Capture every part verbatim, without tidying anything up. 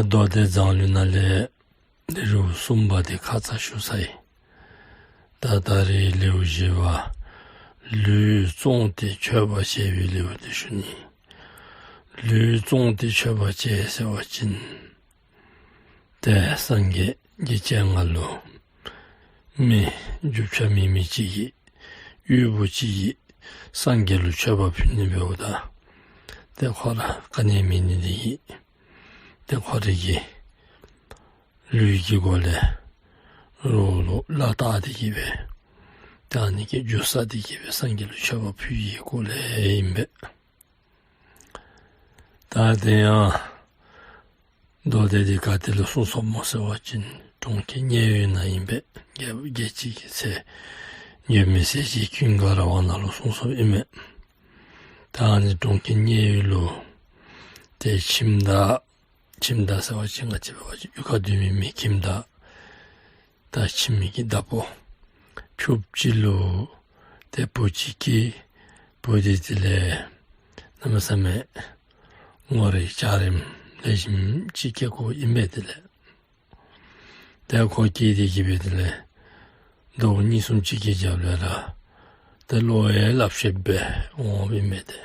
མདོ་སྡེ་མཛངས་བླུན་ནང་ལས་ཏེ་རིའུ་གསུམ་པ་འདི་ཁ་ཙ་ཞུ་ཚར་ཡི། ད་ད་རིས་ལེའུ་བཞི་པ། ལུས་བཙོངས་ཏེ་མཆོད་པ་བྱེད་པའི་ལེའུ་འདི་ཞུ་ནི། ལུས་བཙོངས་ཏེ་མཆོད་པ་བྱེད་ཟེར་བ་ཅིན་ཏེ་སངས་རྒྱས་ཀྱི་སྤྱན་སྔར་ལུ་མི་རྒྱུ་ཆ་མེད་མི་ཅིག་གིས་དབུལ་པོ་ཅིག་གིས་སངས་རྒྱས་ལུ་མཆོད་པ་ཕུལ་ནི་འབདཝ་ད་ཏེ་ཁོ་ར་ག་ནི་མེད་ནི་འདི་གིས་ཏེ་ཁོ་རའི་གི་ལུས་ཀྱི་སྒོ་ལས་རོགས་ལུ་བླ་བཏགས་ཏེ་གི་སྦེ་ད་ཨ་ནི་གི་རྒྱུ་བསགས་ཏེ་གི་སྦེ་སངས་རྒྱས་ལུ་མཆོད་པ་ཕུལ་ཡི་སྐོར་ལས་ཨིན་པས། ད་དེ་ཡང་མདོ་སྡེ་འདི་ག་ཏེ་ལུ་གསུངས་སོཔ་སྨོ་ཟེར་བ་ཅིན་གྲོང་ཁྱེར་མཉན་ཡོད་ནང་ཨིན་པས། རྒྱལ་རྒྱལ་བྱེད་ཀྱི་ཚལ་མགོན་མེད་ཟས་སྦྱིན་ཀུན་དགའ་ར་བ་ནང་ལུ་གསུངས་སོཔ་ཨིན་མས། ད་ཨ་ནི་གྲོང་ཁྱེར་མཉན་ཡོད་ལུ་ཏེ་ཁྱིམ་བདག་ཁྱིམ་བདག་ཟེར་བ་ཅིན་ང་བཅས་འབད་བ་ཅིན་གཡུས་ཁར་སྡོད་མི་མི་ཁྱིམ་བདག་ད་ཁྱིམ་མི་གི་བདག་པོ་ཕྱུགཔོ་ཅིག་ལུ་ཏེ་བུ་ཅིག་སྐྱེས། བུ་འདི་དེ་ལས་གནམ་མེད་ས་མེད་ངོ་རིས་འཇའ་རིསམོ་ལེགས་ཤོམ་ཅིག་སྐྱེ་དགོཔ་ཨིན་པས། དེ་ལས་ཏེ་ཁོ་སྐྱེས་ཏེ་གི་སྦེ་དེ་ལས་ཟླཝ་གཉིས་གསུམ་ཅིག་གི་རྒྱབ་ལས་ར་ཏེ་བློ་ཡང་སླབ་ཤེསཔ་སྦེ་འོངམ་ཨིན་མས། ཏེ་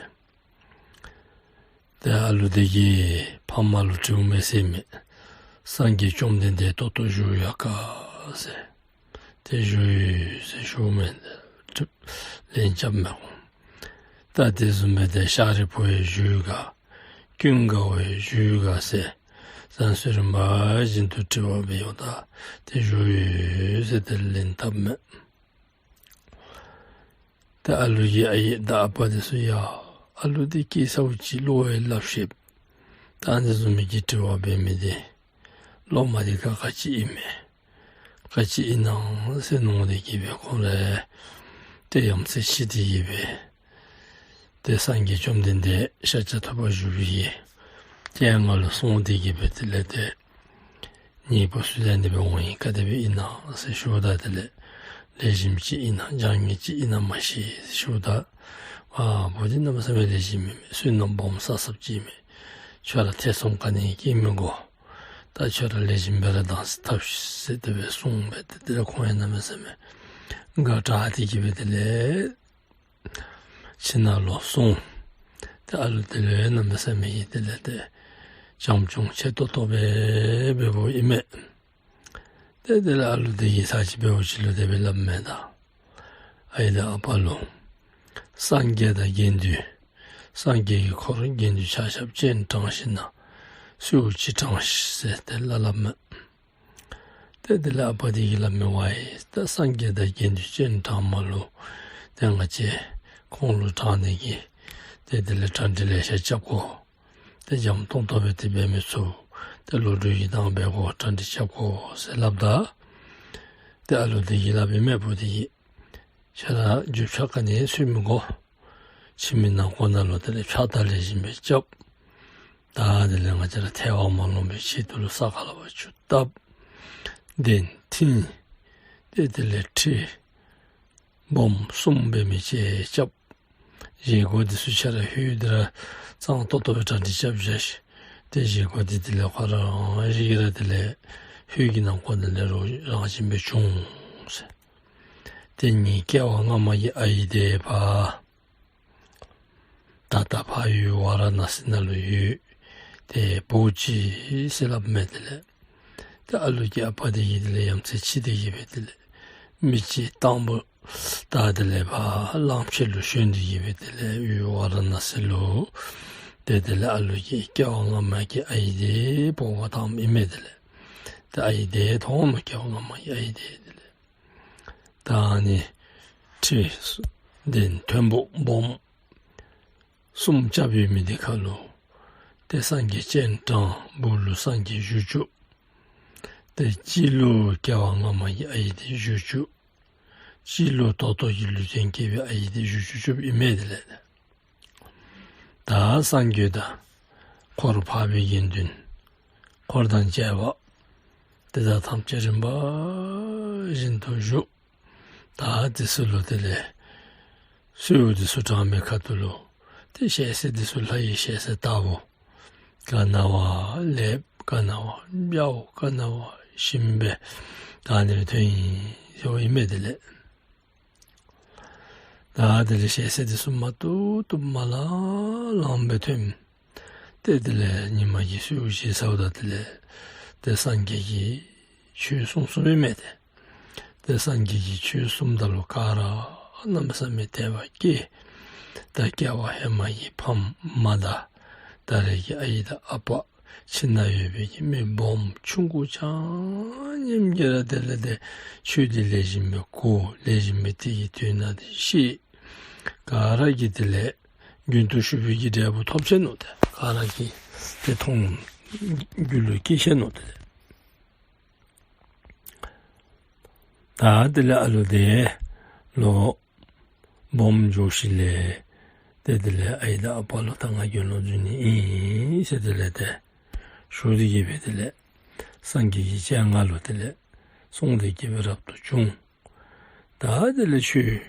ཏེ་ཨ་ལུ་དེ་གིས་ཕམ་ལུ་དྲིཝ་མས་ཟེར་མས། སངས་རྒྱས་བཅོམ་ལྡན་འདས་ཏོག་ཏོ་བཞུགས་ཡོད་ག་ཟེར། ཏེ་བཞུགས་ཡོད་ཟེར་ཞུཝ་མས། ལན་རྐྱབ་མས་ཁོ། ད་དེ་བཟུམ་སྦེ་ཏེ་ཤཱ་རིའི་བུ་ཡང་བཞུགས་ཡོད་ག། ཀུན་དགའ་བོ་ཡང་བཞུགས་ཡོད་ག་ཟེར་བསམ་ཚུལ་རིམ་པ་བཞིན་དུ་དྲི་བ་འབདཝ་ད་ཏེ་བཞུགས་ཡོད་ཟེར་ཏེ་ལན་བཏབ་མས། ཏེ་ཨ་ལུ་གི་ཨའི་དང་ཨ་པ་འདི་ཚུ་ཡང་ཨ་ལུ་འདི་སྐྱེས་ཚརཝ་ཅིག་བློ་ཡང་སླབ་ཤེསཔ་ད་ཨ་ནི་བཟུམ་མའི་གི་དྲི་བ་འབད་མི་འདི་སློབ་མ་འདི་ག་ག་ཅི་ཨིན་མས། ག་ཅི་ཨིན་ན་ཟེར་མནོ་སྟེ་གི་སྦེ་ཁོང་ར་ཏེ་ཡ་མཚན་ཆེ་སྟེ་གི་སྦེ་ཏེ་སངས་རྒྱས་བཅོམ་ལྡན་འདས་ཤཱཀྱ་ཐུབ་པ་བཞུགས་པའི་སྤྱན་སྔར་ལུ་སོང་སྟེ་གི་སྦེ་དེ་ལས་ཏེ་ངེའི་བུ་བསོད་ནམས་འདི་སྦེ་འོང་ཡི། ག་དེ་སྦེ་ཨིན་ན་ཟེར་ཞུཝ་ད་དེ་ལས་ལེགས་ཤོམ་ཅིག་ཨིན་ན་བྱང་ཉེས་ཅིག་ཨིན་ན་མ་ཤེས་ཟེར་ཞུཝ་ད་ཨ་བུ་འདི་གནམ་མེད་ས་མེད་ལེགས་ཤོམ་ཨིན་མས། བསོད་ནམས་སྦོམ་བསགས་བསགསཔ་ཅིག་ཨིན་མས། ཁྱོད་ར་ཐེ་ཚོམ་ག་ནི་སྐྱེ་མི་དགོ། ད་ཁྱོད་ར་ལེགས་ཤོམ་སྦེ་ར་གདངས་ཐབས་ཤིག་ཟེར་དེ་སྦེ་གསུངས་སྦེ་ཏེ་དེ་ལས་ཁོང་ཡང་གནམ་མེད་ས་མེད་དགའ་དྲགས་ཏེ་གི་སྦེ་དེ་ལས་ཁྱིམ་ནང་ལུ་སོང་། ཏེ་ཨ་ལུ་དེ་ལུ་ཡང་གནམ་མེད་ས་མེད་ཀྱི་དེ་ལས་ཏེ་བྱམས་སྐྱོང་ཆེ་ཏོག་ཏོ་སྦེ་འབདཝ་ཨིན་མས། ཏེ་དེ་ལས་ཨ་ལུ་དེ་གིས་ཚར་ཅིག་འབདཝ་ཅིག་ལུ་དེ་སྦེ་སླབ་མས་ད། ཨའི་དང་ཨ་པ་ལུ་སངས་རྒྱས་དང་དགེ་འདུན་སངས་རྒྱས་ཀྱི་འཁོར་དགེ་འདུན་ཆ་ཁྱབ་སྤྱན་དྲངས་ཞིནམ་ལས་གསོལཝ་ཅིག་དྲངས་ཤིག་ཟེར་དེ་སླབ་སླབ་མས། ཏེ་དེ་ལས་ཨ་པ་དེ་གིས་སླབ་མས། ཝའི་ད་སངས་རྒྱས་དང་དགེ་འདུན་སྤྱན་དྲངས་མ་ལུ་ཏེ་ང་བཅས་ཁོང་ལུ་དྲངས་ནི་གི་ཏེ་དེ་ལས་གྲ་སྒྲིག་ལེ་ཤ་རྐྱབ་དགོ། ཏེ་འཇམ་ཏོང་ཏོ་སྦེ་དེ་འབད་མི་ཚུགས། ཏེ་བློ་གྲོས་ཀྱི་དང་འབད་དགོ། གྲ་སྒྲིག་རྐྱབ་དགོ་ཟེར་སླབ་ད། ཏེ་ཨ་ལུ་དེ་གིས་སླབ་ཨིན་མས། བུ་དེ་གིས་ཁྱོད་ར་རྒྱུ་ཆ་ག་ནི་ཡང་འཚོལ་མི་དགོ། ཁྱིམ་གྱི་ནང་འཁོད་ནང་ལུ་དེ་ལས་ཕྱག་དར་ལེགས་ཤོམ་སྦེ་རྐྱབ། ད་དེ་ལས་ང་བཅས་ར་ཐལ་བ་མ་ལོག་པའི་ཆེད་དུ་ལུ་ས་ཁར་ལུ་ཕར་ཆུ་བཏབ། གདན་བཏིང་། ཏེ་དེ་ལས་ཁྲི་སྦོམ་གསུམ་འབད་མི་ཅིག་རྐྱབ། བཞེས་སྒོ་འདི་ཚུ་ཁྱོད་ར་ལྷོད་དེ་ར་གཙང་ཏོག་ཏོ་སྦེ་གྲ་སྒྲིག་རྐྱབ་བཞག་ཤིག། ཏེ་བཞེས་སྒོ་འདི་དེ་ལས་ཁོ་ར་རང་བཞིན་གྱིས་ར་དེ་ལས་ལྷོད་ཀྱི་ནང་འཁོད་ནང་ལས་རོགས་རང་བཞིན་སྦེ་བྱུང་ཟེར། ཏེ་ངེའི་སྐྱེ་བ་སྔ་མ་གི་ཨའི་དེ་ཕར་ད་ལྟ་ཕར་ཡུལ་ཝཱ་ར་ཎཱ་སི་ནང་ལུ་ཡོད། ཏེ་འབོ་ཅི་ཟེར་སླབ་མས། དེ་ལས་ཏེ་ཨ་ལུ་གི་ཨ་པ་དེ་གིས་དེ་ལས་ཡ་མཚན་ཆེ་སྟེ་གི་སྦེ་དེ་ལས་མི་ཅིག་དང་པོ་ད་དེ་ལས་ཕར་གླང་ཆེན་ལུ་ཞོན་ཏེ་གི་སྦེ་དེ་ལས་ཡུལ་ཝཱ་ར་ཎཱ་སི་ལུ་ཏེ་དེ་ལས་ཨ་ལུ་གི་སྐྱེ་བ་སྔ་མ་གི་ཨའི་དེ་འབོ་བར་བཏངམ་ཨིན་མས། དེ་ལས་ཏེ་ཨའི་དེ་ཐོག་མ་སྐྱེ་བ་སྔ་མ་གི་ཨའི་དེ་དེ་ལས་ད་ཨ་ནི་ཁྲི་གདན་མཐོན་པོ་སྦོམ་གསུམ་རྐྱབ་ཡོད་མི་དེ་ཁར་ལུ་ཏེ་སངས་རྒྱས་སྤྱན་དྲངས། སྦུག་ལུ་སངས་རྒྱས་བཞུགས་བཅུག། ཏེ་གཅིག་ལུ་སྐྱེ་བ་སྔ་མ་གི་ཨའི་དེ་བཞུགས་བཅུག། གཅིག་ལུ་ད་ལྟོ་གི་ལུས་རྟེན་བསྐྱེད་པའི་ཨའི་དེ་བཞུགས་བཅུག་བཅུགཔ་ཨིན་མས། དེ་ལས་ད་སངས་རྒྱས་དང་འཁོར་འཕགས་པའི་དགེ་འདུན་འཁོར་དང་བཅས་པ་དེ་དག་ཐམས་ཅད་རིམ་པ་བཞིན་དུ་བཞུགས། ད་དེ་ཚུ་ལུ་དེ་ལས་གསོལཝ་དེ་ཚུ་དྲངས་པའི་ཁ་ཐུག་ལུ་ཏེ་ཞལ་ཟས་དེ་ཚུ་ལྷ་ཡི་ཞལ་ཟས་ལྟ་བུ་ག་ན་བ་ལེགས་ ག་ན་བ་འབྱརཝ་ག་ན་བ་ཞིམ་སྦེ་ད་ཨ་ནི་སྦེ་ཐོན་ཡི་ཟེར་ཨིན་མས། དེ་ལས་ད་དེ་ལས་ཞལ་ཟས་འདི་བཟུམ་མ་བཏུབ་བཏུབ་མ་ལང་ལངམ་སྦེ་ཐོན། ཏེ་དེ་ལས་ཉི་མ་གི་ཚེས་བཞི་ཚརཝ་ད་དེ་ལས་ཏེ་སངས་རྒྱས་ཀྱིས་ཆོས་གསུངས་གསུངསམ་ཨིན་མས་ཏེ། ཏེ་སངས་རྒྱས་ཀྱིས་ཆོས་གསུངསམ་ད་ལུ་ག་ར་གནམ་མེད་ས་མེད་དད་པ་སྐྱེས། ད་སྐྱེ་བ་ཧེ་མ་གི་ཕམ་མ་དང་ད་རེས་ཀྱི་ཨའི་དང་ཨ་པ་ཁྱིམ་ནང་ཡོད་པའི་གི་མི་སྦོམ་ཆུང་ཀུ་ཆ་མཉམ་གྱིས་ར་དེ་ལས་ཏེ་ཆོས་འདི་ལེགས་ཤོམ་སྦེ་གོ། ལེགས་ཤོམ་སྦེ་དེ་གི་དོན་དག་འདི་ཤེས། ག་ར་གིས་དེ་ལས་རྒྱུན་དུ་ཞུགས་པའི་གི་འབྲས་བུ་ཐོབ་ཆི་ནུག་ཏེ། ག་ར་གིས་ཏེ་མཐོང་རྒྱུད་ལུ་སྐྱེ་ཆི་ནུག་ཏེ། ད་དེ་ལས་ཨ་ལོ་དེ་ལོ་སྦོམ་འགྱོ་ཞིནམ་ལས་ཏེ་དེ་ལས་ཨའི་དང་ཨ་པ་ལུ་ད་ང་དགེ་སློང་འཛུལ་ནི་ཨིན་ཟེར་དེ་ལས་ཏེ་ཞུ་སྟེ་གི་སྦེ་དེ་ལས་སངས་རྒྱས་ཀྱི་སྤྱན་སྔར་ལུ་དེ་ལས་སོང་སྟེ་གི་སྦེ་རབ་ཏུ་བྱུང་། ད་དེ་ལས་ཆོས་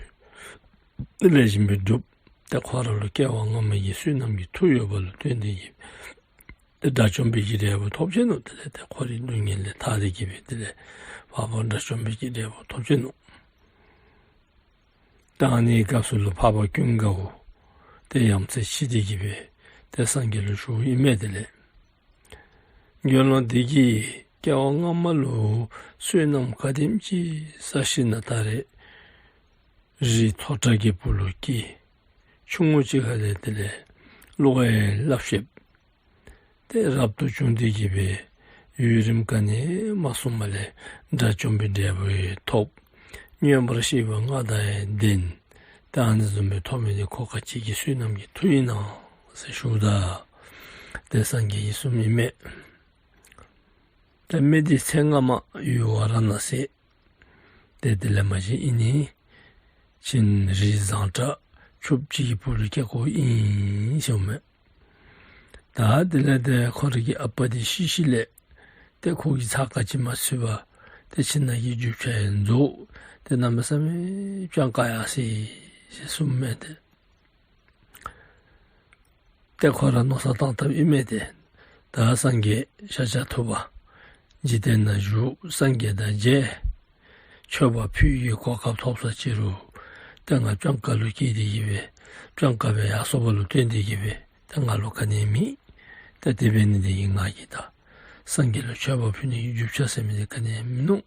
ལེགས་ཤོམ་སྦེ་སྒྲུབ། ཏེ་ཁོ་ར་ལུ་སྐྱེ་བ་སྔ་མ་གི་བསོད་ནམས་ཀྱི་མཐུ་ཡོདཔ་ལུ་བརྟེན་ཏེ་གི་སྦེ་ཏེ་དགྲ་བཅོམ་པའི་གི་འབྲས་བུ་ཐོབ་ཆི་ནུག། དེ་ལས་ཏེ་འཁོར་བའི་སྡུག་བསྔལ་ལས་ཐར་ཏེ་གི་སྦེ་དེ་ལས་འཕགས་པ་དགྲ་བཅོམ་པའི་གི་འབྲས་བུ་ཐོབ་ཆི་ནུག། ད་ཨ་ནི་སྐབས་སུ་ལུ་འཕགས་པ་ཀུན་དགའ་བོ་ཏེ་ཡ་མཚན་ཆེ་སྟེ་གི་སྦེ་ཏེ་སངས་རྒྱས་ལུ་ཞུཝ་ཨིན་མས། དེ་ལས་དགེ་སློང་འདི་གིས་སྐྱེ་བ་སྔ་མ་ལུ་བསོད་ནམས་ག་དེམ་ཅིག་བསགས་ཞིནམ་ད་རེས་རི་མཐོ་དྲགས་ཀྱི་སྦུག་ལུ་སྐྱེས། ཆུང་ཀུ་ཅིག་ཁ་ལས་དེ་ལས་བློ་ཡང་སླབ་ཤེསཔ། ཏེ་རབ་ཏུ་བྱུང་སྟེ་གི་སྦེ་ཡུན་རིངམོ་ག་ནི་མ་སོང་བ་ལས་དགྲ་བཅོམ་པའི་འབྲས་བུ་ཡང་ཐོབ། མངོན་པར་ཤེས་པ་ལྔ་དང་ཡང་ལྡན། ད་ཨ་ནི་བཟུམ་སྦེ་ཐོབ་མི་འདི་ཁོ་ག་ཅི་གི་བསོད་ནམས་ཀྱི་མཐུ་ཨིན་ན་ཟེར་ཞུཝ་ད་ཏེ་སངས་རྒྱས་ཀྱིས་གསུངམ་ཨིན་མས། ཏེ་མི་འདི་ཚེ་སྔ་མ་ཡུལ་ཝཱ་ར་ཎ་སི་ཏེ་དེ་ལས་མ་གཞི་ཨིན་ནི་ཅིན་རི་བཟང་དྲགས་ཆུ་བུ་ཅིག་གི་སྦུག་ལུ་སྐྱེས་ཁོ་ཨིན་ཟེར་མས། ད་དེ་ལས་ཏེ་ཁོ་རའི་གི་ཨ་པ་འདི་ཤི་ཞིནམ་ལས་ཏེ་ཁོ་གིས་ཚར་ག་ཅི་མ་ཚུད་པར་ཏེ་ཁྱིམ་ནང་གི་རྒྱུ་ཆ་ཡང་རྫོགས། ཏེ་གནམ་མེད་ས་མེད་སྤྱང་ཀ་ཡར་སོ་ཡི་ཟེར་གསུངམ་མས་ཏེ། ཏེ་ཁོ་ར་མནོ་བསམ་བཏང་བཏངམ་ཨིན་མས་ཏེ། ད་སངས་རྒྱས་ཤཱཀྱ་ཐུབ་པ་འཇིག་རྟེན་ན་བཞུགས། སངས་རྒྱས་དང་མཇལ། མཆོད་པ་ཕུལ་བའི་གོ་སྐབས་ཐོབ་ས་ཅིག་རུང་ཏེ་ང་སྤྱང་ཀ་ལུ་སྐྱེས་ཏེ་གི་སྦེ་སྤྱང་ཀ་སྦེ་ཡར་སོངམ་ལུ་བརྟེན་ཏེ་གི་སྦེ་ཏེ་ང་ལུ་ག་ནི་ཡང་མེད། ཏེ་དེ་འབད་ནི་འདི་གིས་ང་གིས་ད་སངས་རྒྱས་ལུ་མཆོད་པ་ཕུལ་ནི་གི་རྒྱུ་ཆ་ཟེར་མི་འདི་ག་ནི་ཡང་མིན་ནུག།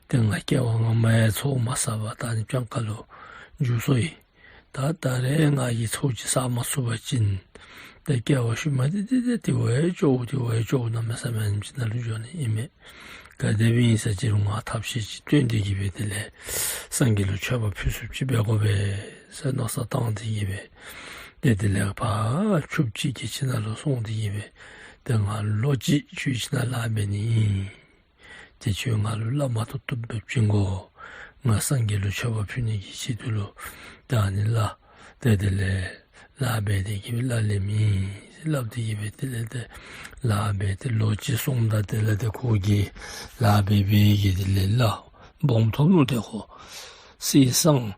ཏེ་ང་སྐྱེ་བ་སྔ་མའི་ཚོགས་མ་བསགས་པར་ད་ཨ་ནི་སྤྱང་ཀ་ལུ་འགྱུར་སོ་ཡི། ད་ད་རེས་ང་གིས་ཚོགས་ཅིག་བསགས་མ་ཚུགས་པ་ཅིན་ཏེ་སྐྱེ་བ་ཤུལ་མ་འདི་ཏེ་ཏེ་དེ་བ་ཡང་སྐྱོཝ་དེ་བ་ཡང་སྐྱོཝ་གནམ་མེད་ས་མེད་ཨ་ནེམ་ཅིག་ནང་ལུ་འགྱོ་ནི་ཨིན་མས། ག་དེ་སྦེ་ཨིན་ས་ཅིག་རུང་ང་ཐབས་ཤེས་ཅིག་བཏོན་ཏེ་གི་སྦེ་དེ་ལས་སངས་རྒྱས་ལུ་མཆོད་པ་ཕུལ་ཚུགསཔ་ཅིག་འབད་དགོ་པས་ཟེར་མནོ་བསམ་བཏང་སྟེ་གི་སྦེ་ཏེ་དེ་ལས་ཕར་ཆུ་བུ་ཅིག་གི་ཁྱིམ་ནང་ལུ་སོང་སྟེ་གི་སྦེ་ཏེ་ང་ལོ་གཅིག་ཁྱོད་ཁྱིམ་ནང་ལཱ་འབད་ནི་ཨིན། ཏེ་ཁྱོད་ང་ལུ་བླ་མ་ཐུབ་ཐུབ་སྦེ་བྱིན་དགོ། ང་སངས་རྒྱས་ལུ་མཆོད་པ་ཕུལ་ནི་གི་ཆེད་དུ་ལུ་ད་ཨ་ནི་ལཱ་ཏེ་དེ་ལས་ལཱ་འབད་དེ་གི་སྦེ་ལཱ་ལེནམ་ཨིན་ཟེར་སླབ་སྟེ་གི་སྦེ་དེ་ལས་ཏེ་ལཱ་འབད་དེ་ལོ་གཅིག་སོངམ་ད་དེ་ལས་ཏེ་ཁོ་གིས་ལཱ་འབད་འབད་གི་དེ་ལས་ལཱ་སྦོམ་ཐོབ་ནུག། ཏེ་ཁོ་གསེར་སྲང་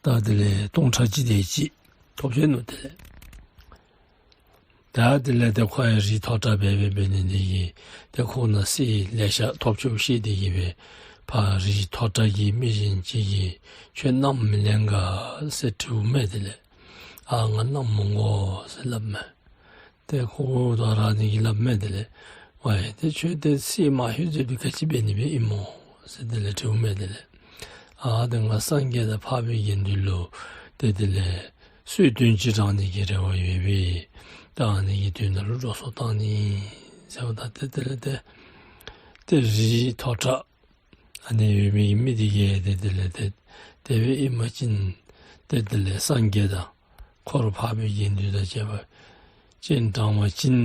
ད་དེ་ལས་སྟོང་ཕྲག་གཅིག་དེ་ཅིག་ཐོབ་ཆི་ནུག། དེ་ལས་ད་དེ་ལས་ཏེ་ཁོ་ཡང་རི་མཐོ་དྲགས་འབད་འབད་འབད་ནི་འདི་གིས་ཏེ་ཁོ་ནང་གསེར་ལེ་ཤ་ཐོབ་ཆི་ཤེས་ཏེ་གི་སྦེ་ཕར་རི་མཐོ་དྲགས་ཀྱི་མི་གཞན་ཅིག་གིས་ཁྱོད་མནའམ་མི་ལེན་ག་ཟེར་དྲིཝ་མས། དེ་ལས་ཨ་ང་མནའམ་མི་དགོ་ཟེར་སླབ་མས། ཏེ་ཁོ་ད་ར་ཨ་ནི་གིས་སླབ་མས། དེ་ལས་ཝའི་ཏེ་ཁྱོད་ཏེ་གསེར་མ་ལྷོད་ཟེར་བའི་ག་ཅི་འབད་ནི་སྦེ་ཨིན་མོ་ཟེར་དེ་ལས་དྲིཝ་མས། དེ་ལས་ཨ་ཏེ་ང་སངས་རྒྱས་དང་འཕགས་པའི་དགེ་འདུན་ལུ་ཏེ་དེ་ལས་གསོལ་སྟོན་ཅིག་དྲང་ནི་གི་རེ་བ་ཡོད་པས། ད་ཨ་ནི་གི་དོན་དག་ལུ་འགྲོ་སོང་བཏང་ནི་ཟེརཝ་ད་ཏེ་དེ་ལས་ཏེ་ཏེ་རི་མཐོ་དྲགས་ཨ་ནི་ཡོད་མི་གི་མི་འདི་གིས་ཏེ་དེ་ལས་ཏེ་དེ་སྦེ་ཨིན་པ་ཅིན་ཏེ་དེ་ལས་སངས་རྒྱས་དང་འཁོར་འཕགས་པའི་དགེ་འདུན་དང་བཅས་པ་སྤྱན་དྲངས་པ་ཅིན་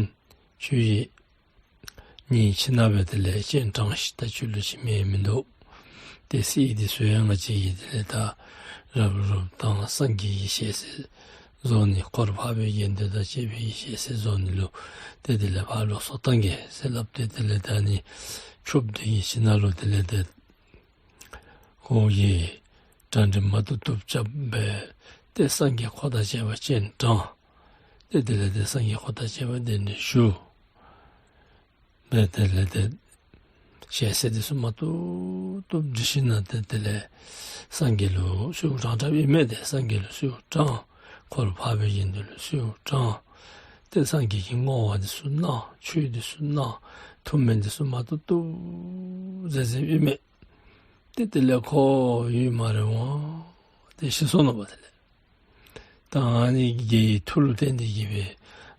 ཁྱོད་ཀྱིས་ངེའི་ཁྱིམ་ནང་སྦེ་དེ་ལས་སྤྱན་དྲངས་ཤིག། ད་ཁྱོད་ལུ་ཅིག་མེད་མིན་འདུག། ཏེ་གསེར་འདི་ཚུ་ཡང་ང་བཅས་ཀྱིས་དེ་ལས་ད་རབ་རིབ་དང་སངས་རྒྱས་ཀྱི་ཞལ་ཟས་བཟོ་ནི་འཁོར་འཕགས་པའི་དགེ་འདུན་དང་བཅས་པའི་ཞལ་ཟས་བཟོ་ནི་ལུ་ཏེ་དེ་ལས་ཕར་ལོག་སོང་བཏང་གེ་ཟེར་སླབ་སྟེ་དེ་ལས་ད་ཨ་ནི་ཆུ་བུ་འདི་གི་ཁྱིམ་ནང་ལུ་དེ་ལས་ཏེ་ཁོ་གིས་གྲ་སྒྲིག་མ་བཏུབ་བཏུབ་རྐྱབ་སྦེ་ཏེ་སངས་རྒྱས་འཁོར་དང་བཅས་པ་སྤྱན་དྲངས། ཏེ་དེ་ལས་ཏེ་སངས་རྒྱས་འཁོར་དང་བཅས་པ་གདན་འདྲེན་ཞུ། སྦེ་དེ་ལས་ཏེ་ཞལ་ཟས་འདི་ཚུ་མ་བཏུབ་བཏུབ་བསྒྲིགས་ཞིནམ་ལས་ཏེ་དེ་ལས་སངས་རྒྱས་ལུ་གསོལཝ་དྲང་དྲངམ་ཨིན་མས། ཏེ་སངས་རྒྱས་ལུ་གསོལཝ་དྲང་། ཁོ་ལུ་འཕགས་པའི་དགེ་འདུན་ལུ་གསོལཝ་དྲང་། ཏེ་སངས་རྒྱས་ཀྱི་བསྔོ་བ་འདི་ཚུ་གནང་། ཆོས་འདི་ཚུ་གནང་། ཐུགས་སྨོན་འདི་ཚུ་མ་བཏུབ་བཏུབ་མཛད་མཛདཔ་ཨིན་མས། ཏེ་དེ་ལས་ཁོ་ཡུན་མ་རིང་བར་ཏེ་ཤི་སོ་ནུག་པ། དེ་ལས་ད་ཨ་ནི་དགེ་བའི་མཐུ་ལུ་བརྟེན་ཏེ་གིས་སྦེ་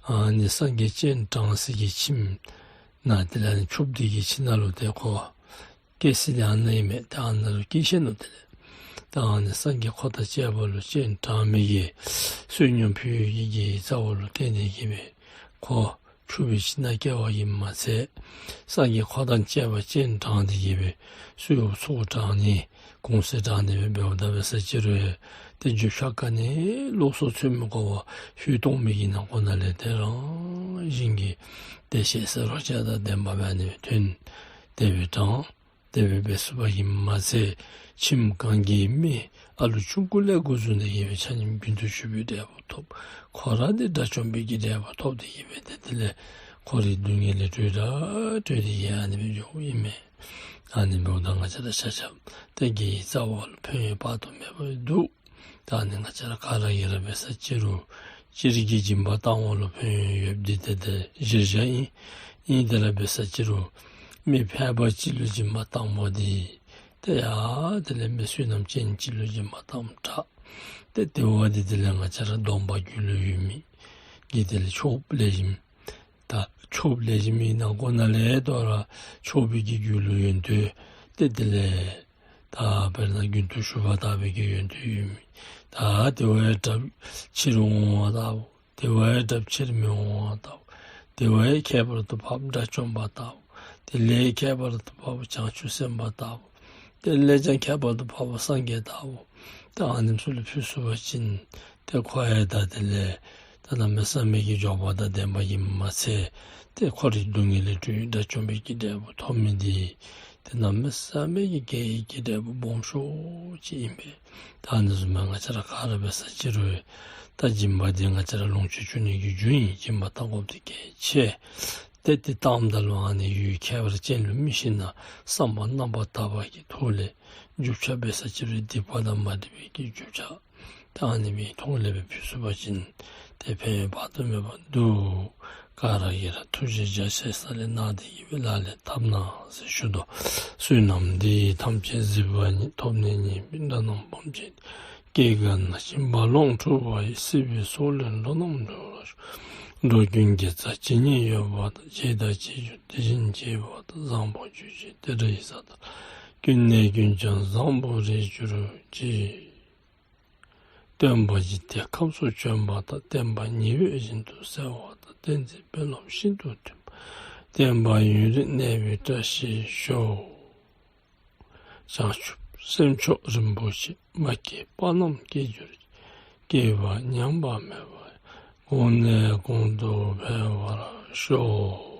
ཨ་ནི་སངས་རྒྱས་སྤྱན་དྲངས་ས་གི་ཁྱིམ་ནང་དེ་ལས་ཨ་ནི་ཕྱུགཔོ་འདི་གི་ཁྱིམ་ནང་ལུ་ཏེ་ཁོ་སྐྱེ་ས་འདི་ཨ་ནཱ་ཨིན་མས། ད་ཨ་ནཱ་ལུ་སྐྱེས་ཞིནམ་ལས་དེ་ལས་ད་ཨ་ནི་སངས་རྒྱས་འཁོར་དང་བཅས་པ་ལུ་སྤྱན་དྲངས་མི་གི་བསོད་སྙོམས་ཕུལ་བའི་གི་དགེ་བའི་རྩ་བ་ལུ་བརྟེན་ཏེ་གིས་སྦེ་ཁོ་ཕྱུག་པའི་ཁྱིམ་ནང་སྐྱེ་བ་གིས་མ་ཚད་སངས་རྒྱས་འཁོར་དང་བཅས་པ་སྤྱན་དྲངས་ཏེ་གིས་སྦེ་གསོལཝ་ཚོགས་དྲངས་ནི་གུང་ཚིགས་དྲངས་ཏེ་སྦེ་འབདཝ་ད་འབད་ས་ཅིག་རུང་ཏེ་རྒྱུ་ཆ་ག་ནི་ལོགས་སུ་ཚུད་མི་དགོ་པར་ཧུད་གཏོང་མི་གི་ནང་ཁོ་ན་ལས་ཏེ་རང་བཞིན་གྱིས་ཏེ་ཞལ་ཟས་རོ་བཅུད་དང་ལྡན་པ་སྦེ་ཨ་ནི་སྦེ་ཐོན། དེ་སྦེ་དྲངས། དེ་སྦེ་འབད་ཚུགས་པ་གིས་མ་ཚད་ཁྱིམ་གང་གི་མི་ཨ་ལུ་ཆུང་ཀུ་ལས་འགོ་བཙུགས་ནས་གིས་སྦེ་ཆ་མཉམ་རྒྱུན་དུ་ཞུགས་པའི་འབྲས་བུ་ཐོབ། ཁོ་ར་འདི་དགྲ་བཅོམ་པའི་གི་འབྲས་བུ་ཐོབ་སྟེ་གིས་སྦེ་ཏེ་དེ་ལས་འཁོར་བའི་སྡུག་བསྔལ་ལས་གྲོལ་ར་གྲོལ་ཏེ་གིས་ཨ་ནི་སྦེ་འགྱོཝ་ཨིན་མས། ཨ་ནི་འབདཝ་ད་ང་བཅས་ར་ཆ་ཁྱབ་ཏེ་དགེ་བའི་རྩ་བ་ལུ་ཕན་ཡོན་དཔག་ཏུ་མེད་པ་འདུག། ད་ཨ་ནི་ང་བཅས་ར་ག་ར་གིས་ར་འབད་ས་ཅིག་རུང་སྤྱིར་གྱི་སྦྱིན་པ་བཏང་བ་ལུ་ཕན་ཡོན་ཡོདཔ་འདི་ཏེ་ཏེ་གཞིར་བཞག་ཨིན། ཨིན་དེ་ར་འབད་ས་ཅིག་རུང་མི་ཕལ་པ་ཅིག་ལུ་སྦྱིན་པ་བཏངམ་འདི་ཏེ་ཡང་དེ་ལས་མི་བསོད་ནམས་ཅན་ཅིག་ལུ་སྦྱིན་པ་བཏངམ་དྲག། ཏེ་དེ་བ་འདི་དེ་ལས་ང་བཅས་ར་སྡོམ་པ་རྒྱུད་ལུ་ཡོད་མི་གིས་དེ་ལས་ཆོསཔ་ལེགས་ཤོམ་ད་ཆོསཔ་ལེགས་ཤོམ་ཨིན་ན་ཁོ་ན་ལས་དོ་རུང་ཆོས་པའི་གི་རྒྱུད་ལུ་ཡོན་ཏན་ཏེ་དེ་ལས་ད་དཔེར་ན་རྒྱུན་དུ་ཞུགས་པ་དག་པའི་གི་ཡོན་ཏན་ཡོད་མི་ད་དེ་བ་ཡང་དགྲ་ཕྱིར་འོང་བ་དག་པོ། དེ་བ་ཡང་དགྲ་ཕྱིར་མི་འོང་བ་དག་པོ། དེ་བ་ཡང་ཁྱད་པར་དུ་འཕགས་པ་དགྲ་བཅོམ་པ་དག་པོ། དེ་ལས་ཁྱད་པར་དུ་འཕགས་པ་བྱང་ཆུབ་སེམས་དཔའ་དག་པོ། དེ་ལས་ཀྱང་ཁྱད་པར་དུ་འཕགས་པ་སངས་རྒྱས་དག་པོ། ད་ཨ་ནི་ཚུ་ལུ་ཕུལ་ཚུགས་པ་ཅིན་ཏེ་ཁོ་ཡང་ད་དེ་ལས་ད་གནམ་མེད་ས་མེད་ཀྱི་འབྱོར་པ་དང་ལྡན་པ་ཡིན་མ་ཚད་ཏེ་འཁོར་བའི་སྡུག་བསྔལ་ལས་གྲོལ་དགྲ་བཅོམ་པའི་གི་འབྲས་བུ་ཐོབ་མི་འདི་ཏེ་གནམ་མེད་ས་མེད་ཀྱི་དགེ་བའི་གི་འབྲས་བུ་སྦོམ་ཤོས་ཅིག་ཨིན་པས། ད་ཨ་ནི་བཟུམ་སྦེ་ང་བཅས་ར་ག་ར་འབད་ས་ཅིག་རུང་ད་སྦྱིན་པ་འདི་ང་བཅས་ར་ལོངས་སྤྱོད་བཅུ་གཉིས་ཀྱི་རྒྱུ་ཨིན། སྦྱིན་པ་བཏང་དགོཔ་འདི་གལ་ཆེ། ཏེ་འདི་བཏངམ་ད་ལུ་ཨ་ནི་ཡུལ་ཁྱད་པར་ཅན་ལུ་མི་ཤིག་ན་བསམ་པ་རྣམ་པར་དག་པ་གི་ཐོག་ལས་རྒྱུ་ཆ་འབད་ས་ཅིག་རུང་སྡིག་པ་དང་མ་འདྲེས་པའི་གི་རྒྱུ་ཆ་ད་ཨ་ནི་སྦེ་ཐོག་ལས་སྦེ་ཕུལ་ཚུགས་པ་ཅིན་ཏེ་ཕན་ཡོན་དཔག་ཏུ་མེད་པ་འདུག། ག་ར་གིས་ར་ཐུགས་རྗེ་རྒྱ་ཆེ་ས་ལས་གནང་སྟེ་གིས་སྦེ་ལག་ལེན་འཐབ་གནང་ཟེར་ཞུ་དོ། བསོད་ནམས་འདི་ཡིས་ཐམས་ཅད་གཟིགས་པ་ཉིད། ཐོབ་ནས་ཉེས་པའི་དགྲ་རྣམས་ཕམ་བྱས་ཏེ། སྐྱེ་རྒ་ན་འཆིའི་རྦ་ཀློང་འཁྲུགས་པ་ཡི། སྲིད་པའི་མཚོ་ལས་འགྲོ་རྣམས་སྒྲོལ་བར་ཤོག། འགྲོ་ཀུན་དགེ་རྩ་ཇི་སྙེད་ཡོད་པ་དང་། བྱས་དང་བྱེད་འགྱུར་དེ་བཞིན་བྱེད་པ་དང་། བཟང་པོ་ཇི་བཞིན་དེ་འདྲ་ཡི་ས་དག་ལ། ཀུན་ནས་ཀུན་ཀྱང་བཟང་པོར་རེག་གྱུར་ཅིག། སྟོན་པ་འཇིག་རྟེན་ཁམས་སུ་བྱོན་པ་དང་། བསྟན་པ་ཉི་འོད་བཞིན་དུ་གསལ་བ་དང་། བསྟན་འཛིན་དཔོན་སློབ་ཤིན་ཏུ་མཐུན་པ། བསྟན་པ་ཡུན་རིང་གནས་པའི་བཀྲ་ཤིས་ཤོག། བྱང་ཆུབ་སེམས་མཆོག་རིན་པོ་ཆེ། མ་སྐྱེས་པ་རྣམས་སྐྱེ་གྱུར་ཅིག། སྐྱེས་པ་ཉམས་པ་མེད་པར་གོང་ནས་གོང་དུ་འཕེལ་བར་ཤོག།